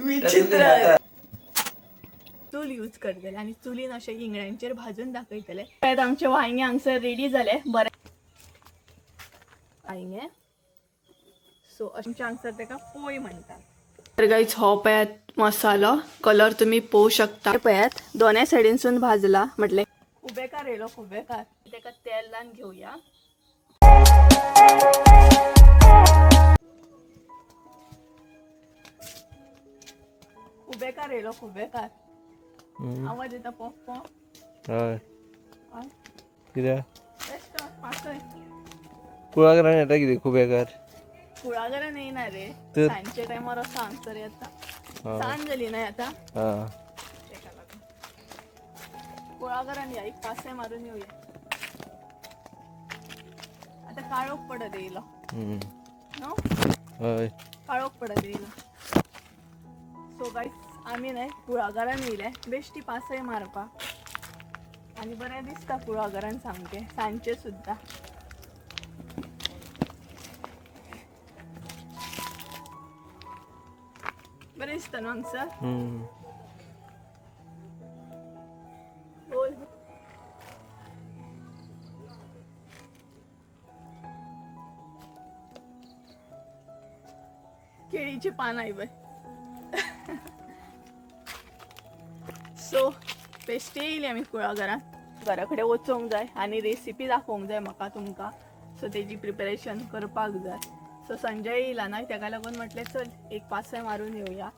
विचित्र. चूल यूज करतले आनी चुलीन अशें इंगळ्यांचेर भाजून दाखयतले. पळयात, आमचे वांयगे हांगसर रेडी जाले. बरें वांयगे. सो आमच्या हांगसर ताका पोय म्हणटात. तर गाईज, हो पळयात मसालो, कलर तुमी पळोवंक शकता. पळयात, दोनाय सायडीनसून भाजला म्हटलें. खुबेकार येयलो, खुबेकार. ताका तेल लावन घेवया. खुबेकार येयलो, खुबेकार. आवाज येता पॉप पॉप. हय. कित्याक? बेश्टो पासय. कुळागरान येता कितें खुबेकार? कुळागरान येयना रे. तर? सांजच्या टायमार असो हांगसर येता. हा. सांज जाली न्हय आतां, हा. तेका लागून. कुळागरान या, एक पासय मारून येवया. आतां काळोख पडत येयलो. न्हू? हय. काळोख पडत येयलो. सो गायस, आमी न्हय कुळागरान येयले बेश्टी पासय मारपाक आनी बरें दिसता कुळागरान सामकें सांजचें सुद्दां. बरें दिसता न्हू हांगसर? हम्म. बोल. केळीची पान आहे बाय. सो बेश्टी येयली आमी कुळागरान. घरा कडेन वचोंक जाय आनी रेसिपी दाखोवंक जाय म्हाका तुमकां. सो तेजी प्रिपरेशन करपाक जाय. सो संजय येयला न्हय, तेका लागून म्हटलें चल एक पासय मारून येवया.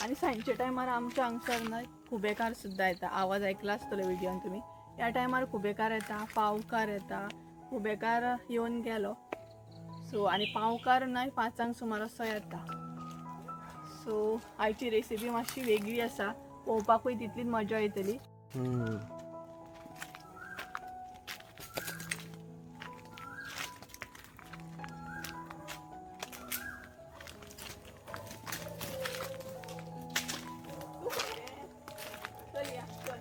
आनी सांजच्या टायमार आमच्या हांगसर न्हय खुबेकार सुद्दां येता. आवाज आयकला आसतलो व्हिडियोन तुमी. ह्या टायमार खुबेकार येता, पावकार येता. खुबेकार येवन गेलो. सो आनी पावकार न्हय 5 सुमार असो येता. सो आयची रेसिपी मातशी वेगळी आसा, पळोवपाकूय तितलीच मजा येतली. चल या, चल.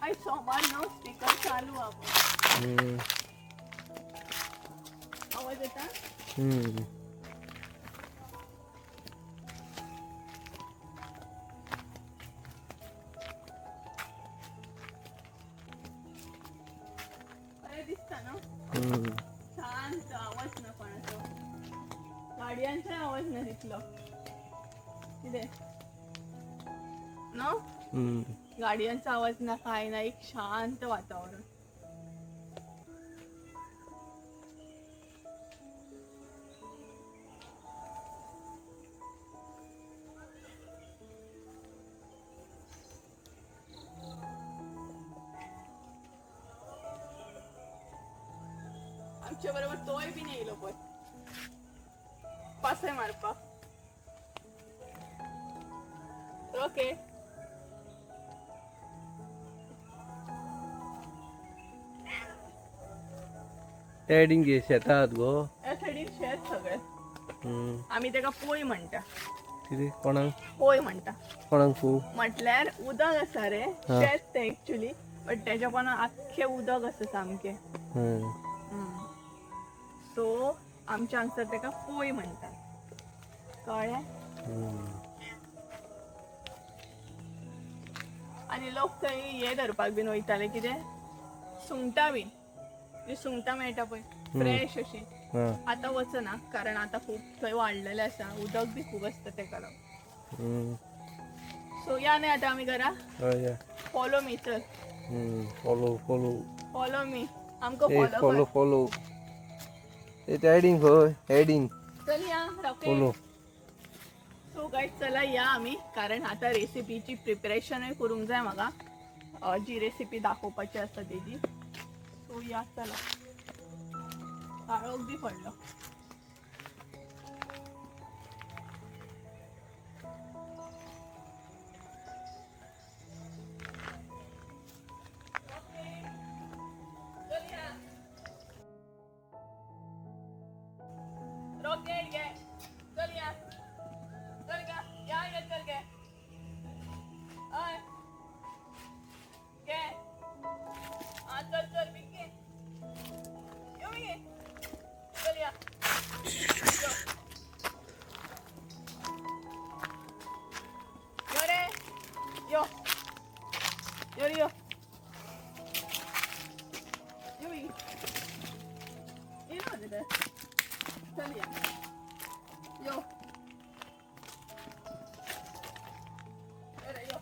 आयज सोमार न्हू, स्पीकर चालू आहा. आवाज येता? हम्म. बरें दिसता न्हू? हम्म. शांत, आवाज ना कोणाचो, गाडयांचोय आवाज ना तितलो कितें न्हू. हम्म. गाडयांचो आवाज ना, काय ना, एक शांत वातावरण. आमच्या बरोबर तोय बी येयलो पळय पासय मारपाक. ओके. सायडीन घे शेतात गो. ह्या सायडीन शेत सगळें. आमी तेका पोय म्हणटा. कितें, कोणाक? पोय म्हणटा. कोणाक पो? म्हटल्यार उदक आसा रे. हा. शेत तें एक्चुली, बट तेच्या पोंदा आख्खें उदक आसा सामकें. सो आमच्या हांगसर तेका पोय म्हणटात, कळ्ळें? हम्म. आनी लोक थंय हे धरपाक बीन वयताले, कितें, सुंगटां बीन. जी सुंगटां मेळटा पळय फ्रेश अशी. हा. आतां वचना, कारण आतां खूब थंय वाडलेलें आसा, उदक बी खूब आसता तेका लागून. सो या न्हय आतां आमी घरा. हय, या. फॉलो मी, चल. Follow follow. फॉलो मी, आमकां. ए. फॉलो. Follow follow. ते हेडिंग खंय हेडिंग? चल या rocket. Follow. So guys, चला या आमी, कारण आतां रेसिपीची प्रिपरेशनूय करूंक जाय म्हाका, जी रेसिपी दाखोवपाची आसा तेजी. सो या, चला. काळोख बी पडलो. चल या. रॉकेट घे, चल या, चल. या या चल गे. हय गे. आं चल चल बेगीन यो बेगीन चल या. यो. यो रे यो. यो रे यो. यो बेगीन. येना ते चल या. यो. यो रे यो.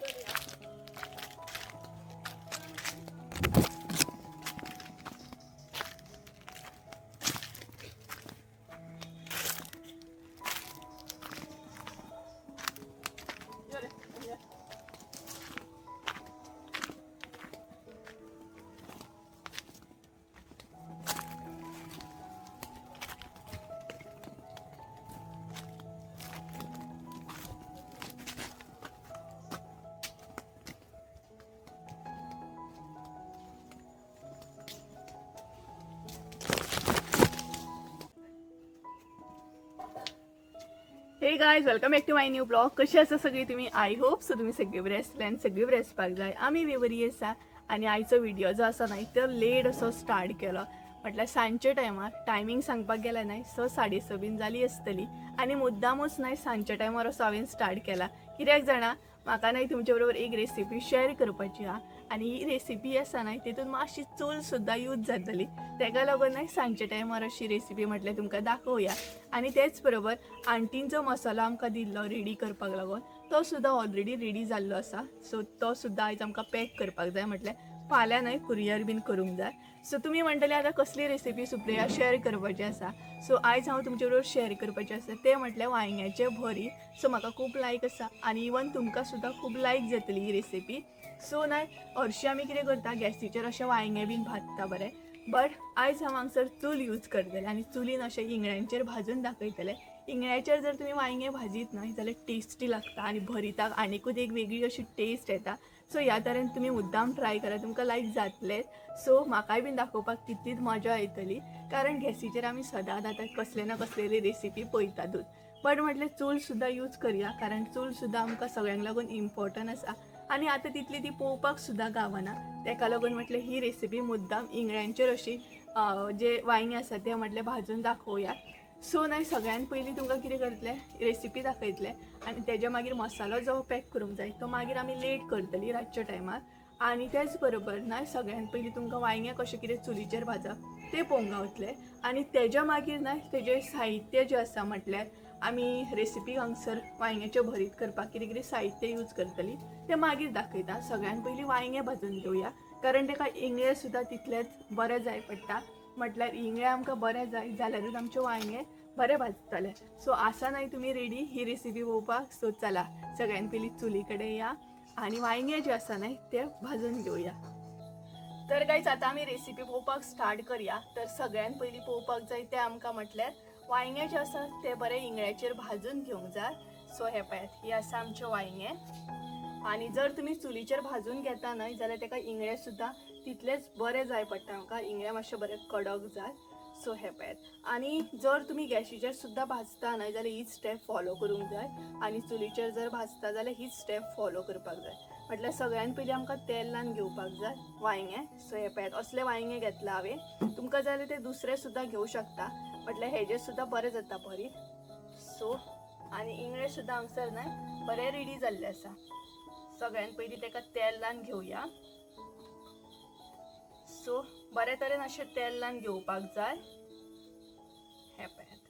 चल या. यो रे यो. Hey guys, welcome back to my new blog. कशी आसा सगळी तुम्ही? I hope so तुम्ही सगळी बरे आसतले आनी सगळी बरे आसपाक जाय. आमी बी बरी आसा. आनी आयचो व्हिडिओ जो आसा न्हय तो लेट असो स्टार्ट केलो, म्हटल्यार सांजच्या टायमार. टायमींग सांगपाक गेलें न्हय 6 साडे 6 बीन जाली आसतली. आनी मुद्दामूच न्हय सांजच्या टायमार असो हांवें स्टार्ट केला, कित्याक जाणा म्हाका न्हय तुमचे बरोबर एक रेसिपी शेअर करपाची आहा. आनी ही रेसिपी आसा न्हय तितून मातशी चूल सुद्दां यूज जातली, तेका लागून न्हय सांजच्या टायमार अशी रेसिपी म्हटल्यार तुमकां दाखोवया. आनी तेच बरोबर आंटीन जो मसालो आमकां दिल्लो रेडी करपाक लागून तो सुद्दां ऑलरेडी रेडी जाल्लो आसा. सो तो सुद्दां आयज आमकां पॅक करपाक जाय, म्हटल्यार फाल्यां न्हय कुरियर बीन करूंक जाय. सो तुमी म्हणटले आतां कसली रेसिपी सुप्रिया शेअर करपाची आसा. सो आयज हांव तुमचे बरोबर शेअर करपाचें आसा तें म्हटल्यार वांयग्याचें भरीत. सो म्हाका खूब लायक आसा आनी इवन तुमकां सुद्दां खूब लायक जातली ही रेसिपी. सो न्हय हरशीं आमी कितें करता, गॅसीचेर अशें वांयगें बीन भाजता बरें, बट आयज हांव हांगसर चूल यूज करतलें आनी चुलीन अशें इंगळ्यांचेर भाजून दाखयतलें. इंगळ्याचेर जर तुमी वांयगें भाजीत न्हय जाल्यार टेस्टी लागता आनी भरिताक आनिकूच एक वेगळी अशी टेस्ट येता. सो ह्या तरेन तुमी मुद्दाम ट्राय करा, तुमकां लायक जातलें. सो म्हाकाय बीन दाखोवपाक तितलीच मजा येतली, कारण गॅसीचेर आमी सदांच आतां कसले ना कसलेली रेसिपी पळयतातूच. बट म्हटलें चूल सुद्दां यूज करया, कारण चूल सुद्दां आमकां सगळ्यांक लागून इम्पॉर्टंट आसा आनी आतां तितली ती पळोवपाक सुद्दां गावना. तेका लागून म्हटलें ही रेसिपी मुद्दाम इंगळ्यांचेर अशी जे वांयगें आसा तें म्हटलें भाजून दाखोवया. सो न्हय सगळ्यान पयलीं तुमकां कितें करतलें, रेसिपी दाखयतलें आनी तेज्या मागीर मसालो जो पॅक करूंक जाय तो मागीर आमी लेट करतली रातच्या टायमार. आनी तेच बरोबर न्हय सगळ्यान पयलीं तुमकां वांयगें कशें कितें चुलीचेर भाजप तें पळोवंक गावतलें. आनी तेज्या मागीर न्हय तेजें साहित्य जें आसा, म्हटल्यार आमी रेसिपी हांगसर वांयग्याचें भरीत करपाक कितें कितें साहित्य यूज करतली तें मागीर दाखयता. सगळ्यान पयलीं वांयगें भाजून घेवया, कारण तेका इंगळे सुद्दां तितलेच बरें जाय पडटा. म्हटल्यार इंगळे आमकां बरें जाय जाल्यारूच आमचें वांयगें बरें भाजतलें. सो आसा न्हय तुमी रेडी ही रेसिपी पळोवपाक? सो चला सगळ्यान पयलीं चुली कडेन या आनी वांयगें जें आसा न्हय तें भाजून घेवया. तर गायज आतां आमी रेसिपी पळोवपाक स्टार्ट करया. तर सगळ्यान पयलीं पळोवपाक जाय तें आमकां म्हटल्यार वांयगें जें आसा तें बरें इंगळ्याचेर भाजून घेवंक जाय. सो हें पळयात, ही आसा आमचें वांयगें. आनी जर तुमी चुलीचेर भाजून घेता न्हय जाल्यार तेका इंगळे सुद्दां तितलेच बरें जाय पडटा. आमकां इंगळे मातशे बरे कडक जाय. सो हें पळयात. आनी जर तुमी गॅशीचेर सुद्दां भाजता न्हय जाल्यार हीच स्टेप फॉलो करूंक जाय, आनी चुलीचेर जर भाजता जाल्यार हीच स्टेप फॉलो करपाक जाय. म्हटल्यार सगळ्यान पयलीं आमकां तेल लावन घेवपाक जाय वांयगें. सो हें पळयात, असलें वांयगें घेतलां हांवें. तुमकां जाय जाल्यार तें दुसरें सुद्दां घेवं शकता, म्हटल्यार हेजें सुद्दां बरें जाता भरीत. सो आनी इंगळे सुद्दां हांगसर न्हय बरें रेडी जाल्लें आसा. सगळ्यान पयलीं तेका तेल लावन घेवया. सो बरे तरेन अशें तेल लावन घेवपाक जाय. हें पळयात.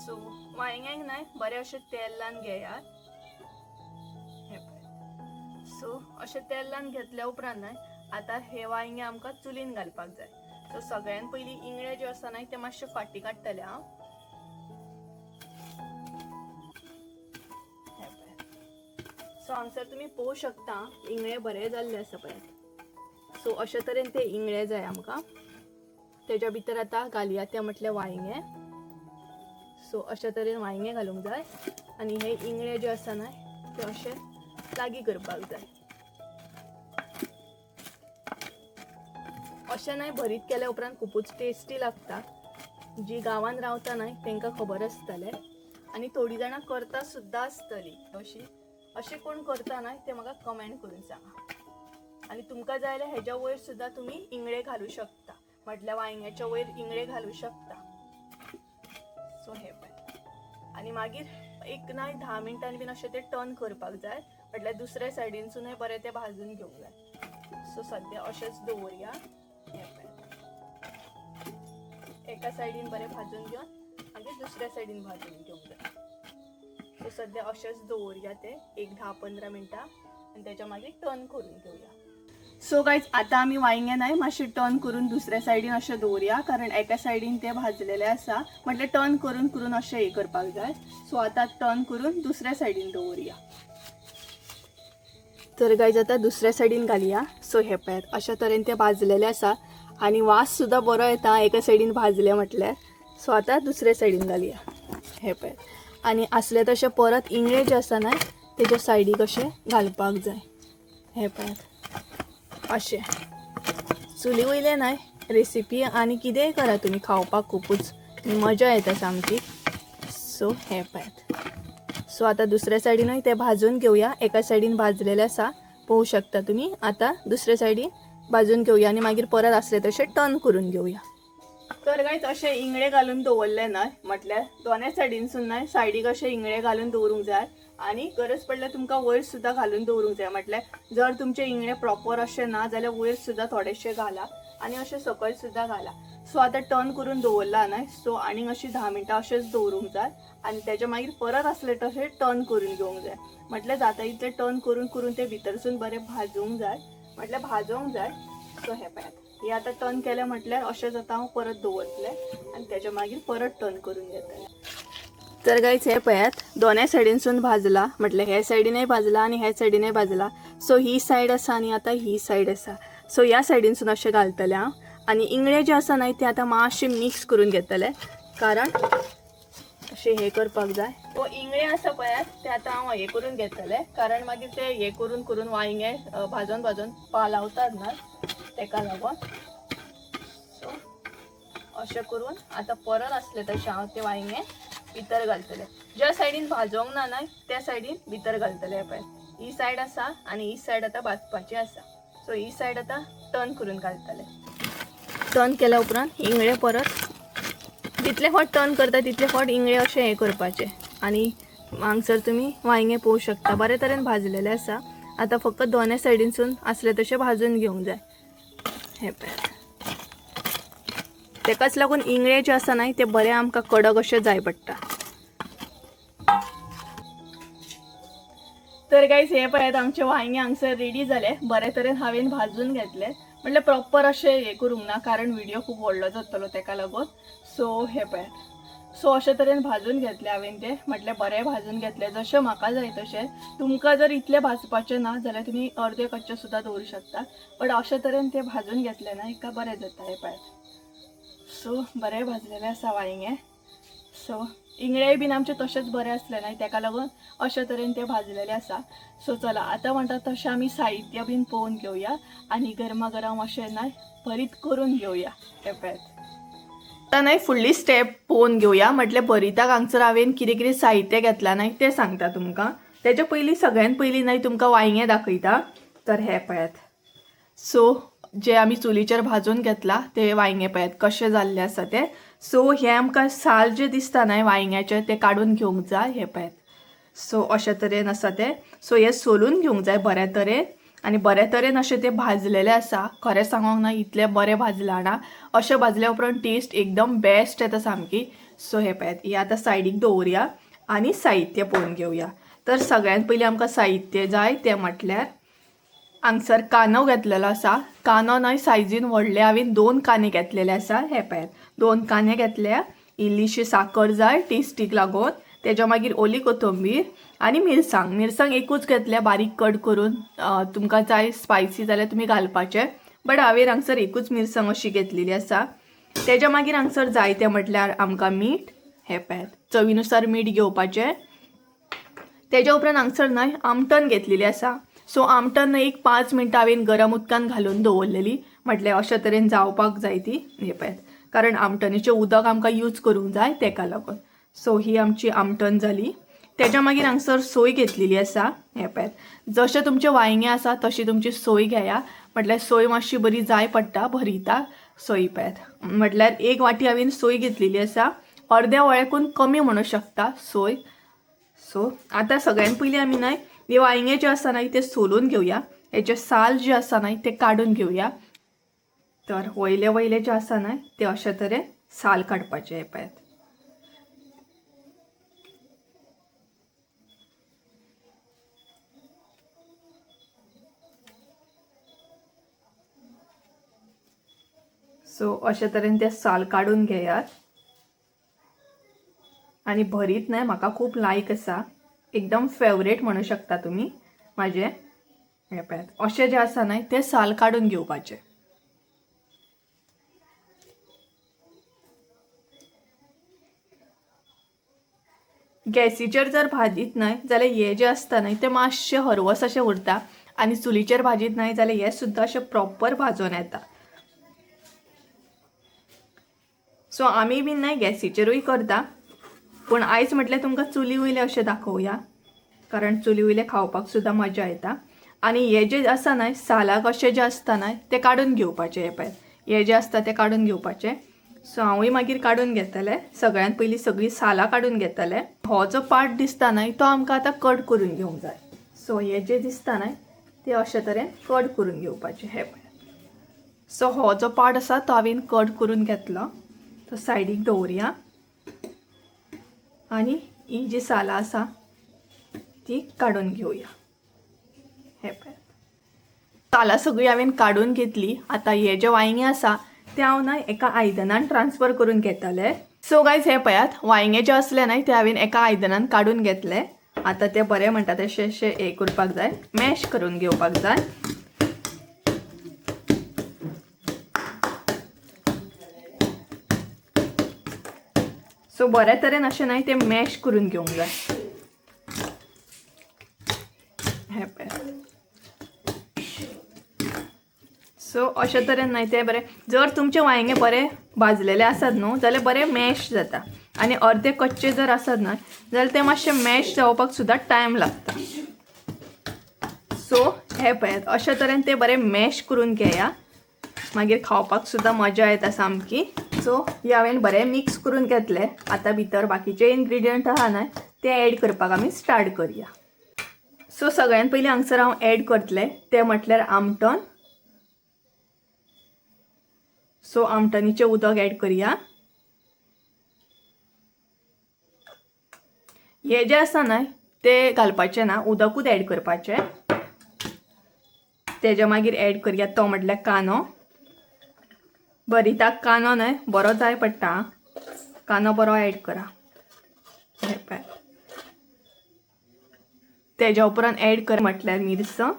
सो वांयग्यांक न्हय बरें अशें तेल लावन घेयात. हें पळयात. सो अशें तेल लावन घेतल्या उपरांत न्हय आतां हे वांयगें आमकां चुलीन घालपाक जाय. सो सगळ्यान पयलीं इंगळे जे आसा न्हय ते मातशे फाटीं काडटले हांव. हें पळयात. सो हांगसर तुमी पळोवंक शकता इंगळे बरे जाल्ले आसा पळयात. सो अशे तरेन ते इंगळे जाय आमकां. तेज्या भितर आतां घालया तें म्हटल्यार वांयगें. सो अशे तरेन वांयगें घालूंक जाय आनी हे इंगळे जे आसा न्हय ते अशे लागीं करपाक जाय. अशें न्हय भरीत केल्या उपरांत खुबूच टेस्टी लागता. जी गांवान रावता न्हय तांकां खबर आसतलें आनी थोडीं जाणां करता सुद्दां आसतली अशी. अशें कोण करता न्हय तें म्हाका कमेंट करून सांगा. आनी तुमकां जाय जाल्यार हेज्या वयर सुद्दां तुमी इंगळे घालूं शकता, म्हटल्यार वांयग्याच्या वयर इंगळे घालूं शकता. सो हे पळय आनी मागीर एक ना 10 मिनटांनी बीन अशें तें टर्न करपाक जाय, म्हटल्यार दुसऱ्या सायडीनसूनय बरें तें भाजून घेवंक जाय. सो सद्या अशेंच दवरया. हें पळय एका सायडीन बरें भाजून घेवन मागीर दुसऱ्या सायडीन भाजून घेवंक जाय. सो सद्या अशेंच दवरया तें एक 10-15 मिनटां आनी तेच्या मागीर टर्न करून घेवया. सो गायज आतां आमी वांयगें न्हय मातशें टर्न करून दुसऱ्या सायडीन अशें दवरया, कारण एका सायडीन तें भाजलेलें आसा, म्हटल्यार टर्न करून करून अशें हें करपाक जाय. सो आतां टर्न करून दुसऱ्या सायडीन दवरया. तर गायज आतां दुसऱ्या सायडीन घालया. सो हे पळयात अशा तरेन तें भाजलेलें आसा आनी वास सुद्दां बरो येता एका सायडीन भाजलें म्हटल्यार. सो आतां दुसऱ्या सायडीन घालया. हे पळयात आनी आसले तशें परत इंगळे जे आसा न्हय तेच्या सायडीक अशें घालपाक जाय. हे पळयात अशें चुली वयलें न्हय रेसिपी आनी कितेंय करा तुमी, खावपाक खुबूच मजा येता सामकी. सो हे पळयात. सो आतां दुसऱ्या सायडीनूय ते भाजून घेवया. एका सायडीन भाजलेले आसा पळोवंक शकता तुमी. आतां दुसऱ्या सायडीन भाजून घेवया आनी मागीर परत आसले तशें टर्न करून घेवया. तर गायज अशें इंगळे घालून दवरले न्हय म्हटल्यार दोनय सायडीनसून न्हय सायडीक अशें इंगळे घालून दवरूंक जाय आनी गरज पडल्यार तुमकां वयर सुद्दां घालून दवरूंक जाय. म्हटल्यार जर तुमचे इंगळे प्रॉपर अशें ना जाल्यार वयर सुद्दां थोडेशे घाला आनी अशें सकयल सुद्दां घाला. सो आतां टर्न करून दवरला न्हय, सो आनीक अशी 10 मिनटां अशेंच दवरूंक जाय आनी तेच्या मागीर परत आसले तशें टर्न करून घेवंक जाय. म्हटल्यार जाता इतलें टर्न करून करून तें भितरसून बरें भाजूंक जाय, म्हटल्यार भाजोंक जाय. सो हें पळयात हे आतां टर्न केलें म्हटल्यार अशें जाता हांव परत दवरतलें आनी तेच्या मागीर परत टर्न करून घेतलें. तर गायज हे पळयात दोनय सायडीनसून भाजला, म्हटल्यार हे सायडीनय भाजला आनी हे सायडीनय भाजला. सो ही सायड आसा आनी आतां ही सायड आसा. सो ह्या सायडीनसून अशें घालतलें हांव आनी इंगळे जे आसा न्हय ते आतां मातशे मिक्स करून घेतले, कारण अशें हें करपाक जाय. तो इंगळे आसा पळयात ते आतां हांव हें करून घेतलें, कारण मागीर ते हें करून करून वांयगें भाजून भाजून पालावतात न्हय तेका लागून. सो अशें करून आतां परत आसलें तशें हांव ते वांयगें भितर घालतलें. ज्या सायडीन भाजोंक ना न्हय त्या सायडीन भितर घालतलें. पळय ही सायड आसा आनी ही सायड आतां भाजपाची आसा. सो ही सायड आतां टर्न करून घालतलें. टर्न केल्या उपरांत इंगळे परत जितले फावट टर्न करता तितले फावट इंगळे अशें हें करपाचें. आनी हांगसर तुमी वांयगें पळोवंक शकता बरे तरेन भाजलेलें आसा. आतां फक्त दोनय सायडीनसून आसले तशें भाजून घेवंक जाय. हें पळयात तेकाच लागून इंगळे जे आसा न्हय ते बरे आमकां कडक अशें जाय पडटा. तर गायज हे पळयात आमचे वांयगें हांगसर रेडी जाले. बरे तरेन हांवें भाजून घेतले, म्हटल्यार प्रॉपर अशें हें करूंक ना कारण व्हिडियो खूब व्हडलो जातलो तेका लागून. सो हे पळयात. सो अशे तरेन भाजून घेतले हांवें ते, म्हटल्यार बरें भाजून घेतले जशें म्हाका जाय तशें. तुमकां जर इतलें भाजपाचें ना जाल्यार तुमी अर्दे कच्चे सुद्दां दवरूं शकता, बट अशे तरेन ते भाजून घेतले ना एका बरें जाता. हें पळयात. सो बरें भाजलेलें आसा वांयगें. सो इंगळेय बीन आमचे तशेंच बरें आसले न्हय तेका लागून अशे तरेन ते भाजलेले आसा. सो चला आतां म्हणटा तशें आमी साहित्य बीन पळोवन घेवया आनी गरमागरम अशें न्हय भरीत करून घेवया. हें पळयात. आतां न्हय फुडली स्टेप पळोवन घेवया, म्हटल्यार भरिताक हांगसर हांवें कितें कितें साहित्य घेतलां न्हय तें सांगता तुमकां. तेच्या पयलीं सगळ्यान पयलीं न्हय तुमकां वांयगें दाखयता. तर हें पळयात. सो जे आमी चुलीचेर भाजून घेतला ते वांयगें पळयात कशें जाल्लें आसा तें. सो हें आमकां साल जें दिसता न्हय वांयग्याचें तें काडून घेवंक जाय. हें पळयात. सो अशे तरेन आसा तें. सो हें सोलून घेवंक जाय बऱ्या तरेन आनी बऱ्या तरेन अशें तें भाजलेलें आसा. खरें सांगोंक ना इतलें बरें भाजलां ना, अशें भाजल्या उपरांत टेस्ट एकदम बेस्ट येता सामकी. सो हें पळयात हें आतां सायडीक दवरया आनी साहित्य पळोवन घेवया. तर सगळ्यान पयलीं आमकां साहित्य जाय तें म्हटल्यार हांगसर कांदो घेतलेलो आसा. कांदो न्हय सायजीन व्हडले हांवें 2 कांदे घेतलेले आसा. हे पळयात 2 कांदे घेतल्या. इल्लीशी साकर जाय टेस्टीक लागून, तेज्या मागीर ओली कोथंबीर आनी मिरसांग. मिरसांग एकूच घेतल्या बारीक कट करून. तुमकां जाय स्पायसी जाल्यार तुमी घालपाचें, बट हांवें हांगसर एकूच मिरसांग अशी घेतलेली आसा. तेज्या मागीर हांगसर जाय तें म्हटल्यार आमकां मीठ. हें पळयात चवीनुसार मीठ घेवपाचें. तेज्या उपरांत हांगसर न्हय आमटण घेतलेली आसा. सो आमटण न्हय एक 5 मिनटां हांवें गरम उदकान घालून दवरलेली, म्हटल्यार अशे तरेन जावपाक जाय ती. हे पळयात, कारण आमटणीचें उदक आमकां यूज करूंक जाय तेका लागून. सो ही आमची आमटण जाली. तेज्या मागीर हांगसर सोय घेतलेली आसा. हे पळयात, जशें तुमचें वांयगें आसा तशी तुमची सोय घेया. म्हटल्यार सोय मातशी बरी जाय पडटा भरिताक. सोय पळयात, म्हटल्यार 1 वाटी हांवें सोय घेतलेली आसा, अर्द्या वळ्याकून कमी म्हणू शकता सोय. सो आतां सगळ्यान पयलीं आमी न्हय हे वांयगें जें आसा न्हय तें सोलून घेवया, हेजे साल जे आसा न्हय ते काडून घेवया. तर वयले वयले जे आसा न्हय ते अशे तरेन साल काडपाचे. हे पळयात, सो अशे तरेन ते साल काडून घेयात. आनी भरीत न्हय म्हाका खूब लायक आसा, एकदम फेवरेट म्हणू शकता तुमी म्हाजें. हे पळयात, अशें जें आसा न्हय तें साल काडून घेवपाचें. गॅसीचेर जर भाजीत न्हय जाल्यार हें जें आसता न्हय तें मातशें हरवस अशें उरता, आनी चुलीचेर भाजीत न्हय जाल्यार हें सुद्दां अशें प्रॉपर भाजून येता. सो आमी बीन न्हय गॅसीचेरूय करता, पूण आयज म्हटल्यार तुमकां चुली वयलें अशें दाखोवया, कारण चुली वयलें खावपाक सुद्दां मजा येता. आनी हे जे आसा न्हय सालाक अशें जें आसता न्हय तें काडून घेवपाचें. हे पळय, हे जें आसता तें काडून घेवपाचें. सो हांवूय मागीर काडून घेतलें, सगळ्यान पयलीं सगळीं सालां काडून घेतलें. हो जो पार्ट दिसता न्हय तो आमकां आतां कट करून घेवंक जाय. सो हे जे दिसता न्हय ते अशे तरेन कट करून घेवपाचें. हे पळय, सो हो जो पार्ट आसा तो हांवें कट करून घेतलो, तो सायडीक दवरया. आनी ही जी सालां आसा ती काडून घेवया. हे पळय, सालां सगळीं हांवें काडून घेतली. आतां हे जे वांयगें आसा तें हांव न्हय एका आयदनान ट्रान्सफर करून घेतलें. सो गायज हे पळयात, वांयगें जें आसलें न्हय तें हांवें एका आयदनान काडून घेतलें. आतां तें बरें म्हणटा तशें अशें हें करपाक जाय, मॅश करून घेवपाक जाय. सो बऱ्या तरेन अशें न्हय तें मॅश करून घेवंक जाय. हे पळयात, सो अशे तरेन न्हय तें बरें, जर तुमचें वांयगें बरें भाजलेलें आसत न्हू जाल्यार बरें मॅश जाता, आनी अर्दे कच्चे जर आसत न्हय जाल्यार तें मातशें मॅश जावपाक सुद्दां टायम लागता. सो हे पळयात, अशे तरेन तें बरें मॅश करून घेया, मागीर खावपाक सुद्दां मजा येता सामकी. सो हे हांवें बरें मिक्स करून घेतलें. आतां भितर बाकीचे इन्ग्रिडियंट आहा न्हय ते एड करपाक आमी स्टार्ट करया. सो सगळ्यान पयलीं हांगसर हांव एड करतलें तें म्हटल्यार आमटण. सो आमटणीचें उदक एड करया. हे जें आसा न्हय तें घालपाचें ना, उदकूच एड करपाचें. तेज्या मागीर एड करया तो म्हटल्यार कांदो. भरिताक कांदो न्हय बरो जाय पडटा, कांदो बरो एड करा. हे पळय, तेज्या उपरांत एड कर म्हटल्यार मिरसांग.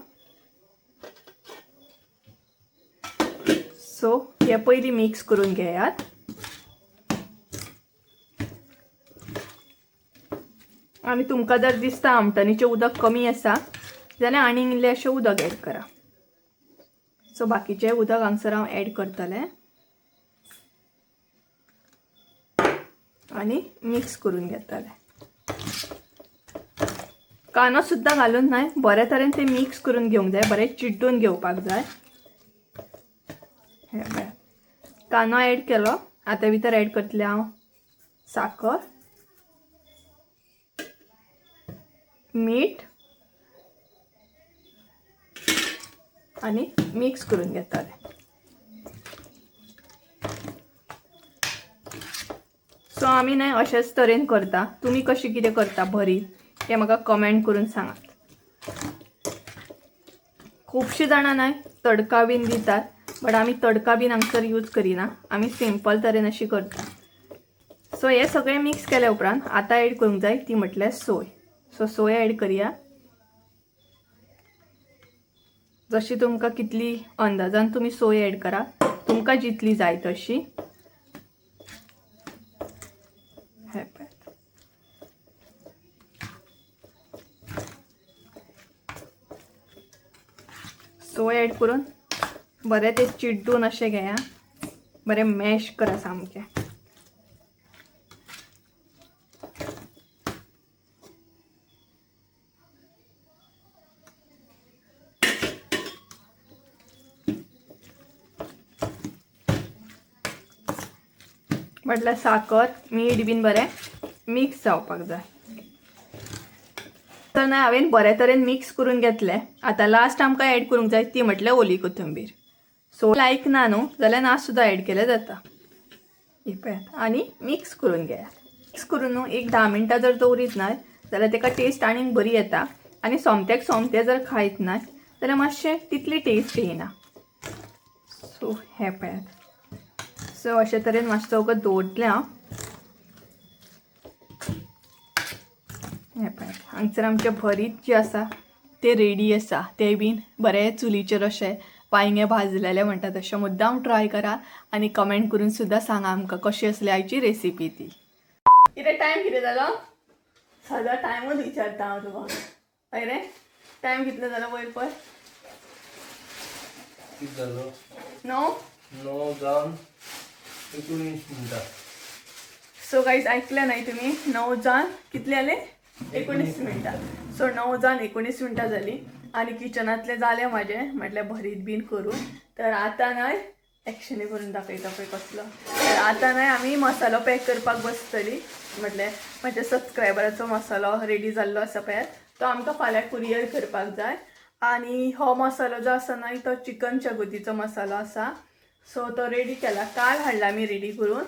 सो हे पयलीं मिक्स करून घेयात. आनी तुमकां जर दिसता आमटणीचें उदक कमी आसा जाल्यार आनीक इल्लें अशें उदक एड करा. सो बाकीचें उदक हांगसर हांव एड करतलें आनी मिक्स करून घेतलें. कांदो सुद्दां घालून न्हय बरे तरेन ते मिक्स करून घेवंक जाय, बरें चिड्डून घेवपाक जाय. हे पळय, कांदो एड केलो. आतां भितर एड करतलें हांव साकर, मीठ आनी मिक्स करून घेतलें. सो आमी न्हय अशेच तरेन करता, तुमी कशें कितें करता भरीत तें म्हाका कमेंट करून सांगात. खुबशीं जाणां न्हय तडका बीन दितात, बट आमी तडका बीन हांगसर यूज करिना, आमी सिंपल तरेन अशी करता. सो हे सगळें मिक्स केल्या उपरांत आतां एड करूंक जाय ती म्हटल्यार सोय. सो सोय एड करया. जशी तुमकां कितली अंदाजान तुमी सोय एड करा, तुमकां जितली जाय तशी. हे पळयात, सोय एड करून बरें ते चिड्डून अशें घेया, बरें मॅश करा सामकें. म्हटल्यार साकर मीठ बीन बरें मिक्स जावपाक जाय. तर ना हांवें बरे तरेन मिक्स करून घेतलें. आतां लास्ट आमकां एड करूंक जाय ती म्हटल्यार ओली कोथंबीर. सो लायक ना न्हू जाल्यार ना सुद्दां एड केल्यार जाता. ही पळयात आनी मिक्स करून घेयात. मिक्स करून न्हू एक 10 मिनटां जर दवरीत ना जाल्यार तेका टेस्ट आनीक बरी येता. आनी सोमत्याक सोमतें जर खायत ना जाल्यार मातशें तितली टेस्ट येयना. सो हें पळयात. सो अशे तरेन मातसो वगत दवरतलें हांव. हें पळयात हांगसर आमचें भरीत जें आसा तें रेडी आसा. तें बीन बरें चुलीचेर अशें वांयगें भाजलेलें म्हणटा तशें मुद्दाम ट्राय करा आनी कमेंट करून सुद्दां सांगा आमकां कशी आसली आयची रेसिपी ती. कितें टायम कितें जालो? सदां टायमूच विचारता हांव तुका. हय रे, टायम कितलो जालो पळय पळय. कितें जालो? 9 9 जावन 19 मिनटां. सो गाईज ऐकलं नाही तुम्ही, 9 जावन कितले आले? 19 मिनटां. सो 9 जावन 19 मिनटां जाली आनी किचनांतलें जालें म्हाजें, म्हटल्यार भरीत बीन करून. तर आतां न्हय एक्शनी करून दाखयता पळय कसलो. तर आतां न्हय आमी मसालो पॅक करपाक बसतली. म्हटल्यार म्हाज्या सबस्क्रायबराचो मसालो रेडी जाल्लो आसा पळय, तो आमकां फाल्यां कुरियर करपाक जाय. आनी हो मसालो जो आसा न्हय तो चिकन शागोतीचो मसालो आसा. सो तो रेडी केला, काल हाडला आमी रेडी करून.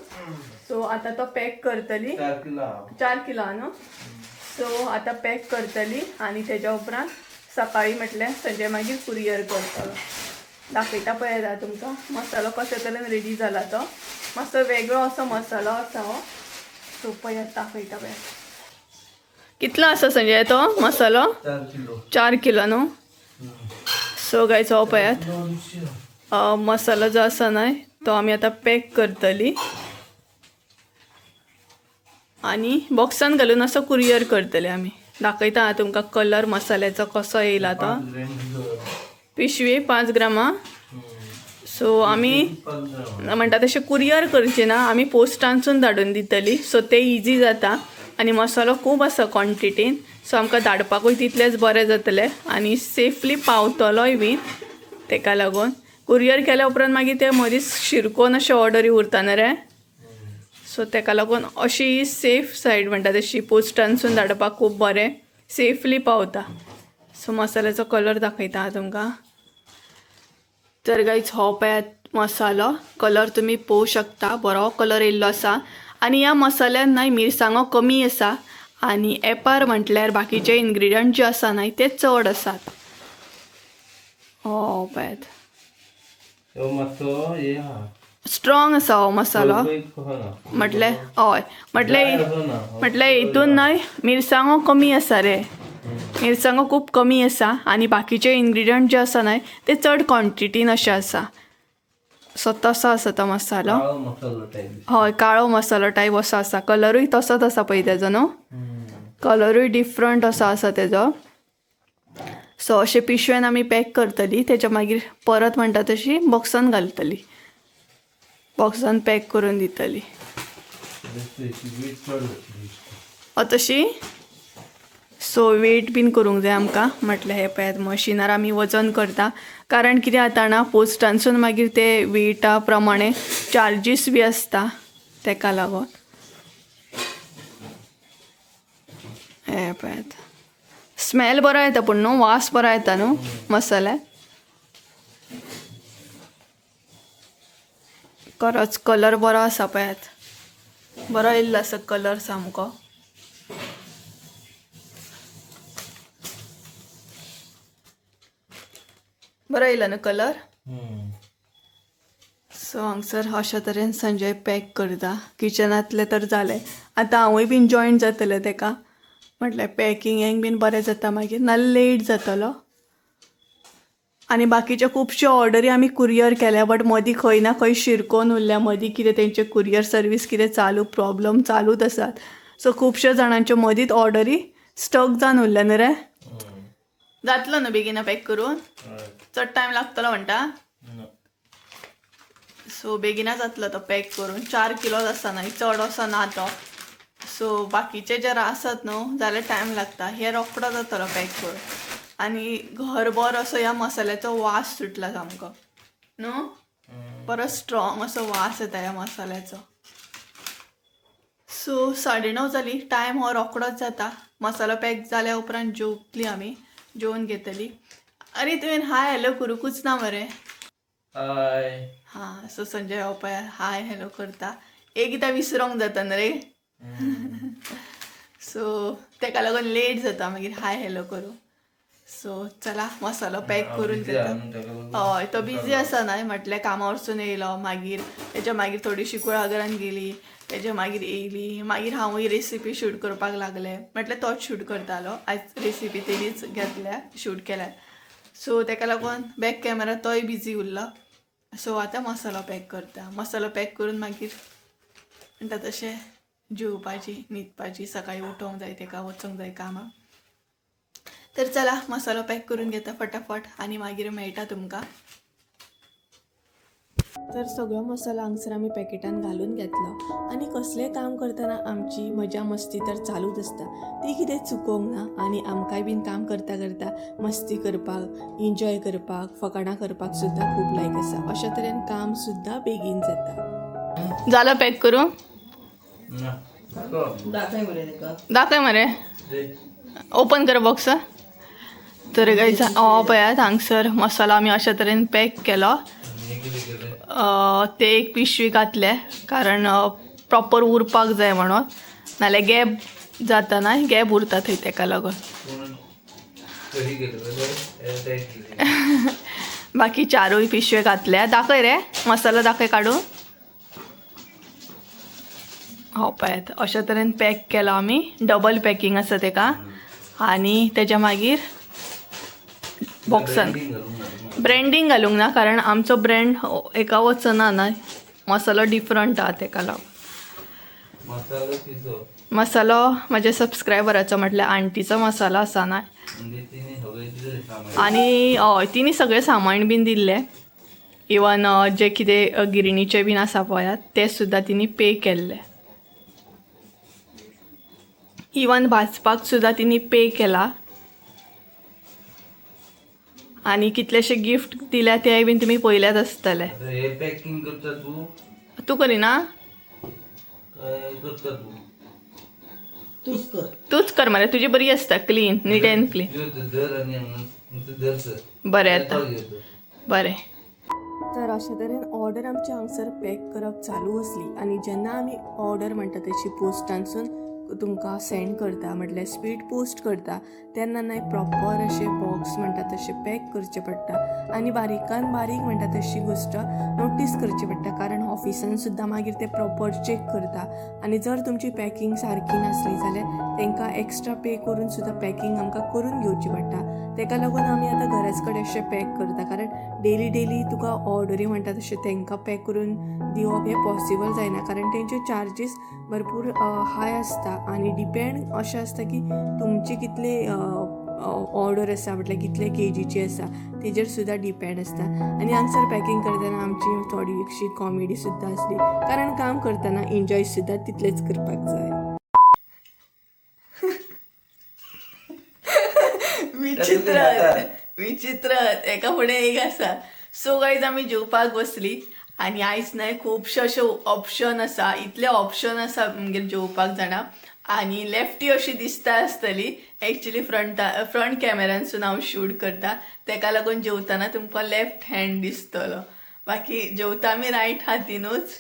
सो आतां तो पॅक करतली. 4 किलो. 4 किलो न्हू. सो आतां पॅक करतली आनी तेज्या उपरांत सकाळी म्हटल्यार संजय मागीर कुरियर करतलो. दाखयता पळयता तुमकां मसालो कशे तरेन रेडी जाला तो. मातसो वेगळो असो मसालो आसा हो. सो पळयात दाखयता पळयात. कितलो आसा संजय तो मसालो? 4 किलो. 4 किलो न्हू. सो गायज हो पळयात मसालो जो आसा न्हय तो आमी आतां पॅक करतली आनी बॉक्सान घालून असो कुरियर करतले आमी. दाखयता हांव तुमकां कलर मसाल्याचो कसो येयला तो. पिशवी 5 ग्रामां. सो आमी म्हणटा तशें कुरियर करचे ना, आमी पोस्टानसून धाडून दितली. सो ते इजी जाता आनी मसालो खूब आसा क्वॉन्टिटीन. सो आमकां धाडपाकूय तितलेंच बरें जातलें आनी सेफली पावतलोय बीन. तेका लागून कुरियर केल्या उपरांत मागीर ते मदींच शिरकोन अशे ऑर्डरी उरता न्हू रे. सो तेका लागून अशी सेफ सायड म्हणटा तशी पोस्टानसून धाडपाक खूब बरें, सेफली पावता. सो मसाल्याचो कलर दाखयता हांव तुमकां. तर गाईज हो पळयात मसालो कलर तुमी पळोवंक शकता, बरो कलर येयल्लो आसा. आनी ह्या मसाल्यान न्हय मिरसांगो कमी आसा आनी एपार म्हटल्यार बाकीचे इन्ग्रिडियंट जे आसा न्हय ते चड आसात. हो पळयात स्ट्रॉंग आसा हो मसालो. म्हटल्यार हय, म्हटल्यार म्हटल्यार हितून न्हय मिरसांगो कमी आसा रे, मिरसांगो खूब कमी आसा आनी बाकीचे इन्ग्रिडियंट जे आसा न्हय ते चड क्वॉन्टिटीन अशे आसा. सो तसो आसा तो मसालो. हय, काळो मसालो टायप असो आसा. कलरूय तसोच आसा पळय तेजो न्हू, कलरूय डिफरंट असो आसा तेजो. सो अशें पिशवेन आमी पॅक करतली, तेच्या मागीर परत म्हणटा तशी बॉक्सान घालतली, बॉक्सान पॅक करून दितली. तशी. सो वेट बीन करूंक जाय आमकां. म्हटल्यार हें पळयात मशिनार आमी वजन करता, कारण कितें जाता ना पोस्टानसून मागीर ते वेटा प्रमाणे चार्जीस बी आसता, तेका लागून. हें पळयात स्मेल बरो येता पूण न्हू, वास बरो येता न्हू मसाल्याक. खरोच कलर बरो आसा पळयात, बरो येयल्लो आसा कलर सामको. बरो येयला न्हू कलर. सो हांगसर अशा तरेन संजय पॅक करता. किचनांतलें तर जालें, आतां हांवूय बीन जॉयन जातलें तेका. म्हटल्यार पॅकिंगेक बीन बरें जाता मागीर, नाल्यार लेट जातलो. आनी बाकीच्यो खुबश्यो ऑर्डरी आमी कुरियर केल्या, बट मदीं खंय ना खंय शिरकोन उरल्या, मदीं कितें तेंचे कुरियर सर्वीस कितें चालू प्रॉब्लम चालूच आसात. सो खुबश्या जाणांच्यो मदींच ऑर्डरी स्टक जावन उरल्या न्हू रे. जातलो न्हू बेगीन पॅक करून? चड टायम लागतलो म्हणटा? सो बेगिना जातलो तो पॅक करून. 4 किलोच आसा न्हय, चड असो ना तो. सो बाकीचे जर आसत न्हू जाल्यार टायम लागता, हे रोकडो जातलो पॅक करून. आनी घरभर असो ह्या मसाल्याचो वास सुटला सामको न्हू, परत स्ट्रॉंग असो वास येता ह्या मसाल्याचो. सो 9:30 जाली, टायम हो रोकडोच जाता. मसालो पॅक जाल्या उपरांत जेवतली आमी, जेवन घेतली. अरे तुवें हाय हॅलो करूंकूच ना मरे. हाय. हां, सो संजय हो पळय हाय हॅलो करता, एकदां विसरोंक जाता न्ही रे. सो तेका लागून लेट जाता मागीर हाय हॅलो करूं. सो चला मसालो पॅक करून घेता. हय, तो बिजी आसा न्हय, म्हटल्यार कामा वचून येयलो, मागीर तेच्या मागीर थोडीशी कुळागरान गेली, तेच्या मागीर येयली, मागीर हांवूय रेसिपी शूट करपाक लागलें. म्हटल्यार तोच शूट करतालो, आयज रेसिपी तेणीच घेतल्या, शूट केल्या. सो तेका लागून बॅक कॅमेरा तोय बिजी उरलो. सो आतां मसालो पॅक करता, मसालो पॅक करून मागीर म्हणटा तशें जेवपाची, न्हिदपाची, सकाळीं उठोंक जाय, तेका वचोंक जाय कामाक. तर चला मसालो पॅक करून घेता फटाफट आनी मागीर मेळटा तुमकां. तर सगळो मसालो हांगसर आमी पॅकेटान घालून घेतलो. आनी कसलें काम करतना आमची मजा मस्ती तर चालूच आसता, ती कितें चुकोवंक ना. आनी आमकांय बीन काम करता करता मस्ती करपाक, एन्जॉय करपाक, फकाणां करपाक सुद्दां खूब लायक आसा. अशा तरेन काम सुद्दां बेगीन जाता. जालो पॅक करूं? दाखय मरे तेका. दाखय मरे, ओपन कर बॉक्स. तर गायज हो पळयात हांगसर मसालो आमी अशा तरेन पॅक केलो. ते एक पिशवी घातले कारण प्रॉपर उरपाक जाय म्हणून, नाल्यार गॅप जाता ना, गॅप उरता थंय, तेका लागून. बाकी 4 पिशवे घातल्या. दाखय रे मसालो, दाखय काडून. हो पळयात अशा तरेन पॅक केलो आमी, डबल पॅकिंग आसा तेका. आनी तेच्या मागीर बॉक्सान ब्रँडींग घालूंक ना, कारण आमचो ब्रँड एका वचना ना, मसालो डिफरंट आहा तेका लागून. मसालो म्हाज्या सबस्क्रायबराचो म्हटल्यार आंटीचो मसालो आसा ना. आनी हय, तिणी सगळें सामान बीन दिल्लें, इवन जे कितें गिरणीचें बीन आसा पळयात तें सुद्दां तिणी पे केल्लें. इवन भाजपाक सुद्दां तिणी पे केला. आनी कितलेशे गिफ्ट दिल्या तेय बीन तुमी पळयल्यात आसतले. पॅकिंग करता तू? तूं करिना? करता तू? तूच कर. तूच कर मरे, तुजी बरी आसता, क्लीन, नीट अँड क्लीन. बरें आतां बरें. तर अशा तरेन ऑर्डर आमची हांगसर पॅक करप चालू आसली. आनी जेन्ना आमी ऑर्डर म्हणटा तशी पोस्टांसून तुमकां सेंड करता, म्हटल्यार स्पीड पोस्ट करता, तेन्ना न्हय प्रॉपर अशें बॉक्स म्हणटा तशें पॅक करचें पडटा. आनी बारीकान बारीक म्हणटा तशी गोश्ट नोटीस करची पडटा, कारण ऑफिसान सुद्दां मागीर ते प्रॉपर चॅक करता. आनी जर तुमची पॅकिंग सारकी नासली जाल्यार तांकां एक्स्ट्रा पे करून सुद्दां पॅकिंग आमकां करून घेवची पडटा. तेका लागून आमी आतां घराच कडेन अशें पॅक करता, कारण डेली डेली तुका ऑर्डरी म्हणटा तशें तांकां पॅक करून दिवप हें पॉसिबल जायना, कारण तेंचे चार्जीस भरपूर हाय आसता. आनी डिपेंड अशें आसता की तुमची कितले ऑर्डर आसा, म्हटल्यार कितले केजीची आसा तेजेर सुद्दां डिपेंड आसता. आनी हांगसर पॅकिंग करतना आमची थोडीशी कॉमेडी सुद्दां आसली, कारण काम करतना एन्जॉय सुद्दां तितलेच करपाक जाय. विचित्र विचित्र एका फुडें एक आसा. सो गायज आमी जेवपाक बसली आनी आयज न्हय खुबशे अशे ऑप्शन आसा, इतले ऑप्शन आसा आमगेर जेवपाक जाणा. आनी लेफ्टी अशी दिसता आसतली, एक्चुली फ्रंट कॅमेरानसून हांव शूट करता, तेका लागून जेवतना तुमकां लेफ्ट हँड दिसतलो, बाकी जेवता आमी रायट हातीनूच.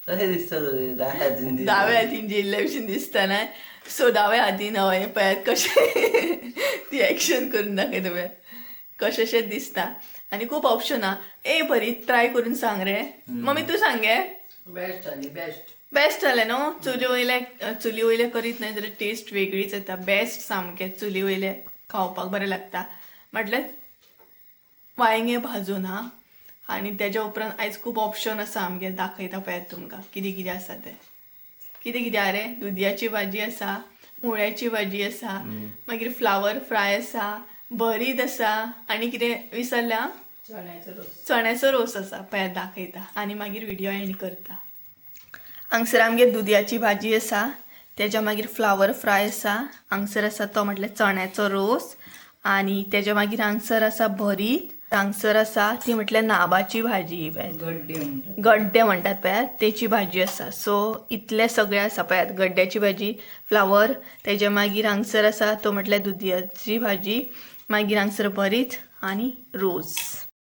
कशें दिसता दाव्या हातीन? दाव्या हातीन जेयल्ल्या भशेन दिसता न्हय. सो दाव्या हातीन हय पळयात कशें ती एक्शन करून दाखयता पळयात कशेंशें दिसता. आनी खूब ऑप्शन आहा. ए बरी ट्राय करून सांग रे मम्मी, तूं सांग गे. बेस्ट जाली, बेस्ट. बेस्ट जालें न्हू. चुली वयले करीत न्हय जाल्यार टेस्ट वेगळीच येता. बेस्ट सामकें चुली वयले खावपाक बरें लागता. म्हटल्यार वांयगें भाजून हा. आनी तेज्या उपरांत आयज खूब ऑप्शन आसा आमगेर, दाखयता पळयात तुमकां कितें कितें आसा तें. कितें कितें आसा रे? दुदयाची भाजी आसा, मुळ्याची भाजी आसा, मागीर फ्लावर फ्राय आसा, भरीत आसा, आनी कितें विसरलें हांव? चण्याचो रोस. चण्याचो रोस आसा, पळयात दाखयता आनी मागीर व्हिडिओ एंड करता. हांगसर आमगेर दुदयाची भाजी आसा, तेज्या मागीर फ्लावर फ्राय आसा, हांगसर आसा तो म्हटल्यार चण्याचो रोस आनी तेज्या मागीर हांगसर आसा भरीत, हांगसर आसा ती म्हटल्यार नाबाची भाजी ही पळयात. गड्डे म्हणटात. गड्डे म्हणटात पळयात, तेची भाजी आसा. सो इतले सगळे आसा पळयात, गड्ड्याची भाजी, फ्लावर, तेज्या मागीर हांगसर आसा तो म्हटल्यार दुदयाची भाजी, मागीर हांगसर भरीत आनी रोस.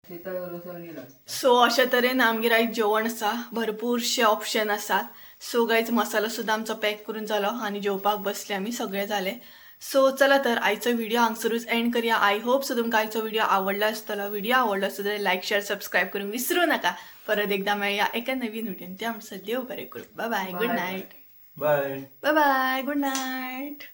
शिता रोस गेला. सो अशा तरेन आमगेर आयज जेवण आसा, भरपूरशे ऑप्शन आसात. सो गायज मसालो सुद्दां आमचो पॅक करून जालो आनी जेवपाक बसले आमी, सगळे जाले. सो चला तर आयचो व्हिडिओ हांगसरूच एंड करया. I hope so तुमकां आयचो व्हिडिओ आवडला आसतलो. व्हिडिओ आवडलो आसतो जाल्यार लायक, शेअर, सबस्क्रायब करूंक विसरू नका. परत एकदा मेळया एका नवीन व्हिडिओन. त्या म्हणसर देव बरें करूं. Bye bye, good Bye. Night. Bye. Bye bye, good night.